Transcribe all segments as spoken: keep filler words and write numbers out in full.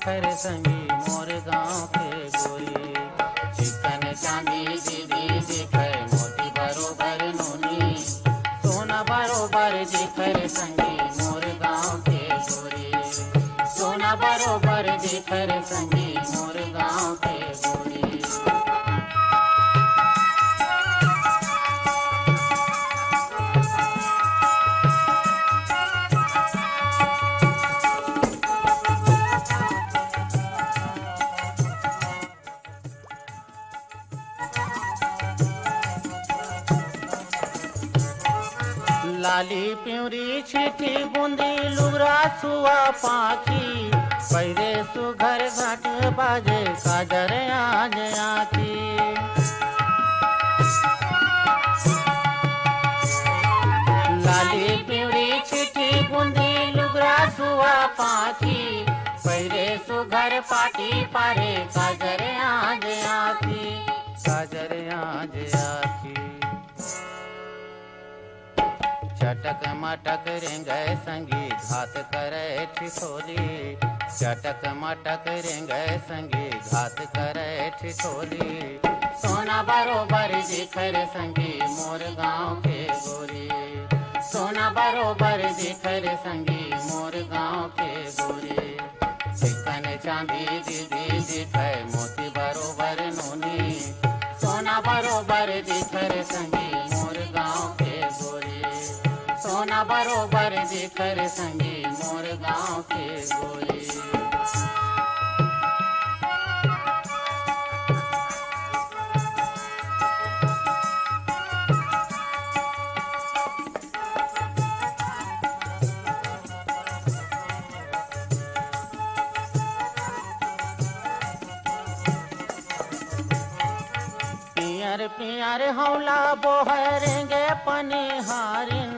दिखर संगी मोर गाँव के गोरी, चिकन चांदी दीदी दिखय मोती बरोबर नोनी, सोना बरोबर दिखर संगी मोर गाँव के गोरी, सोना बरोबर दिखर संगी मोर गाँव के गोरी। लाली पिंवरी छींटी बुंदी लुगरा सुआ पाखी, पहिरे सुघर घाट बाजे काजर आज आँखी। लाली पिंवरी छींटी बुंदी लुगरा सुआ पाखी, पहिरे सुघर पाटी पारे काजर आज आँखी, काजर आज आँखी। चटक मटक रेंगय संगी घात करय ठिठोली, चटक मटक रेंगय संगी घात करय ठिठोली। सोना बरोबर दिखर संगी मोर गाँव के गोरी, सोना बरोबर दिखर संगी मोर गाँव के गोरी। चिकन चांदी दीदी दिखय मोती बरोबर नोनी, सोना बरोबर दिखर संगी मोर गाँव के गोरी, सोना बरोबर दिखर संगी मोर गाँव के गोरी। पियर पियर हौला बोहरेंगे पनिहारिन,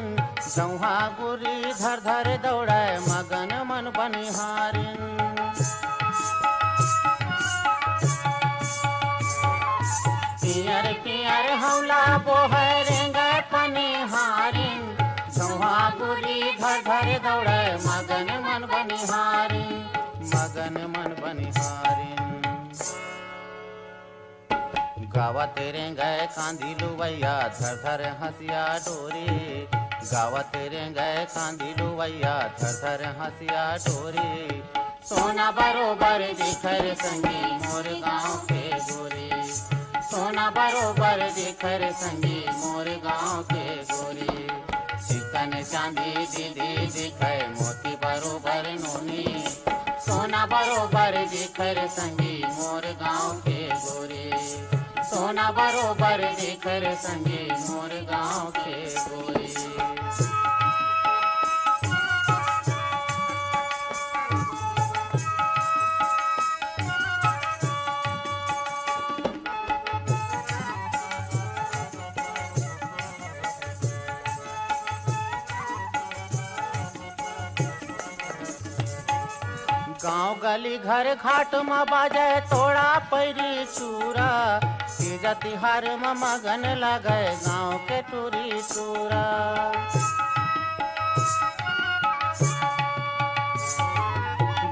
जौहा गुरी धर धर दौड़े मगन मन बनिहारिन। पियर पियर हौला बोहरेंगे पनिहारिन, जौहा गुरी धर धर दौड़े मगन मन बनिहारिन, मगन मन बनिहारिन। गावत रेंगय कांदी लुवैया धर धर हंसिया डोरी, गावत रेंगय कांदी लुवैया धर धर हंसिया डोरी। सोना बरोबर दिखर संगी मोर गाँव के गोरी, सोना बरोबर दिखर संगी मोर गाँव के गोरी। चिकन चांदी दीदी दिखय मोती बरोबर नोनी, सोना बरोबर दिखर संगी मोर गाँव के गोरी, सोना बरोबर दिखर संगी मोर गाँव के गोरी। गांव गली घर घाट म बाजय तोड़ा पैरी चूरा, तीजा तिहार म मगन लागय गांव के टूरी टूरा।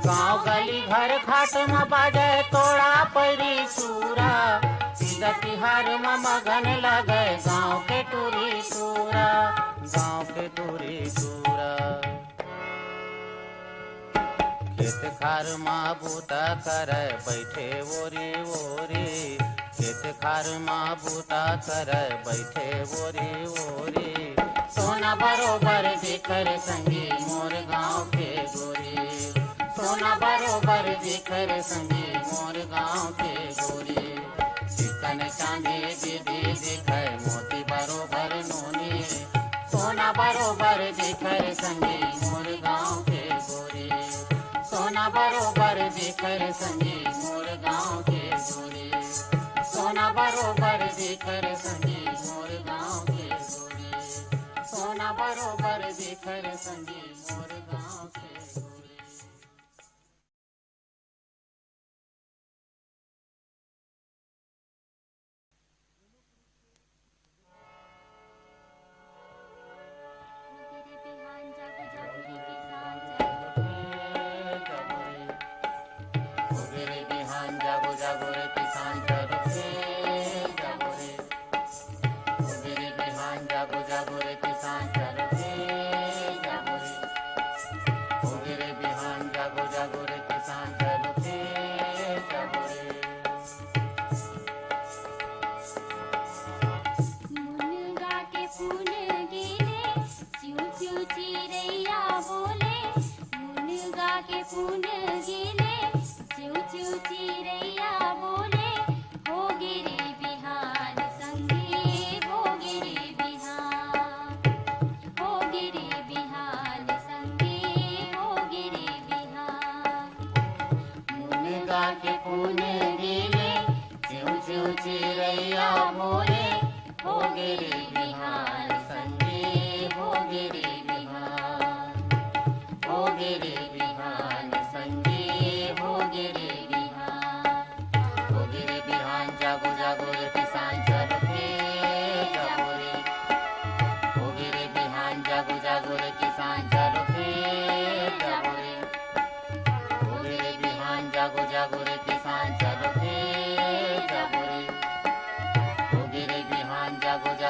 गांव गली घर घाट म बाजय तोड़ा पैरी चूरा, तीजा तिहार म मगन लागय गांव के टूरी टूरा, गांव के टूरी टूरा। खेत खार मा बूता करय बइठे ओरी ओरी, खेत खार मा बूता करय बइठे ओरी ओरी। सोना बरोबर दिखर संगी मोर गाँव के गोरी, सोना बरोबर दिखर संगी मोर गाँव के गोरी। चिकन चांदी दीदी दिखय मोती बरोबर नोनी, सोना बरोबर दिखय संगी मोर गाँव के गोरी। सोना बरोबर दिखय संगी मोर गाँव के गोरी। सोना बरोबर दिखय संगी मोर गाँव के गोरी। सोना बरोबर दिखय संगी मोर गाँव के गोरी।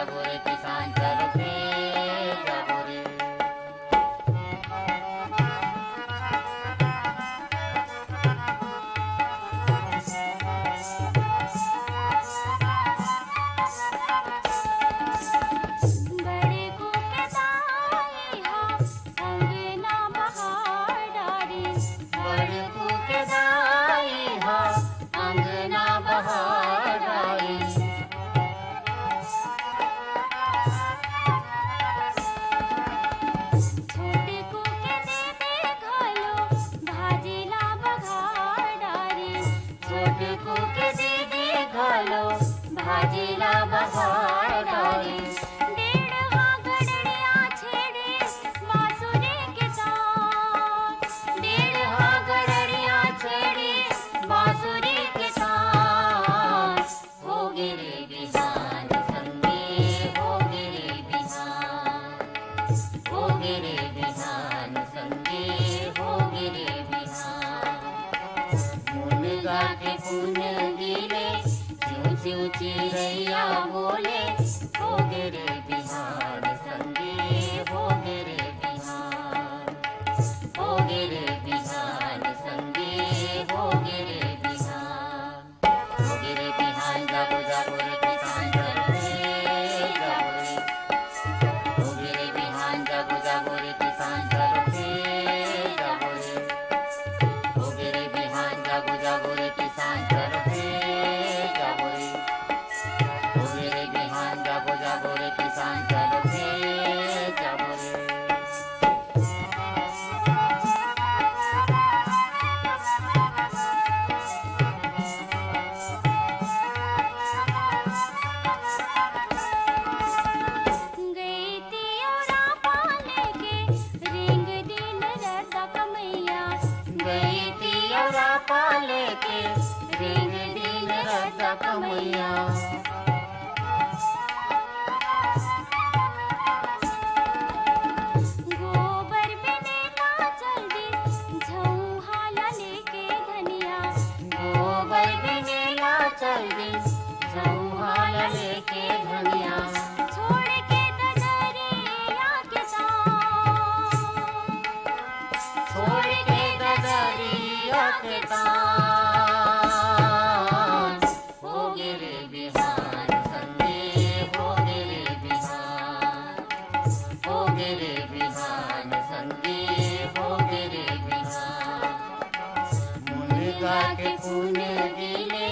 बोले किसान चलो थे जाबो रे। बड़े को के दाई हा अंगना बहार डारी। बड़े को के दाई हा अंगना बहार डारी। छोटे को के दे दे घलो भाजी ला बघार डारी। छोटे को के दे दे घलो भाजी ला बघार डारी। डेढ़ हा गड़ड़िया छेड़े बांसुरी के तान। डेढ़ हा गड़ड़िया छेड़े बांसुरी के तान। हो गे रे बिहान संगे, हो गे रे बिहान। हो गे रे बिहान संगे, हो गे रे बिहान। मुनगा के फुनगी ले, चिऊ चिऊ चिरैया बोले। हो गे रे बिहान संगे, हो गे रे बिहान। हो गे रे बिहान संगे, हो गे रे बिहान। हो गे रे बिहान जागो जागो रे किसान चलो थे जागो रे। हो गे रे बिहान जागो जागो रे किसान चलो थे जागो रे। हो गे रे बिहान जागो जागो रे किसान चलो थे जागो रे। हो गे रे बिहान जागो जागो रे किसान चलो थे जागो रे। गई तियोरा पाले के रेंग दिन रद्दा कमैया। गई तियोरा पाले के रेंग दिन रद्दा कमैया। गोबर बिने ना चल दिस झौहा ला लेके धनिया। गोबर बिने ना चल दिस झौहा ला लेके धनिया। छोड़ के ददरिया के तान। छोड़ के ददरिया के तान। हो गे रे बिहान संगे, हो गे रे बिहान। हो गे रे बिहान संगे, हो गे रे बिहान। मुनगा के फुनगी ले,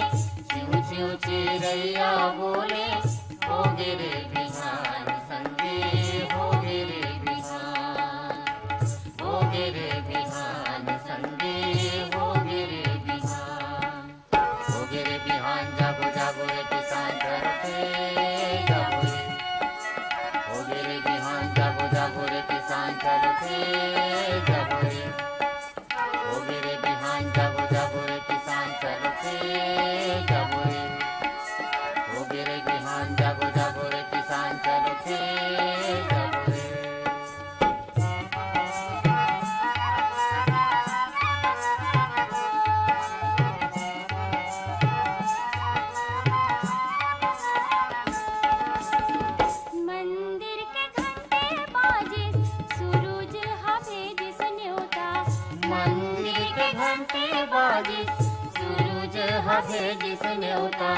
चिऊ चिऊ चिरैया बोले। हो गे रे बिहान संगे, हो गे रे बिहान। हो गे रे बिहान संगे, हो गे रे बिहान। हो गे रे बिहान जागो जागो रे किसान चलो थे जागो रे। हो गे रे बिहान जागो जागो रे किसान चलो थे जागो रे। हो गे रे बिहान जागो जागो रे किसान चलो थे जागो रे। हो गे रे बिहान जागो जागो रे किसान चलो थे जागो रे। मंदिर के घंटे बाजिस, सूरज हा भेजिस न्योता। मंदिर के घंटे बाजिस, सूरज हा भेजिस न्योता।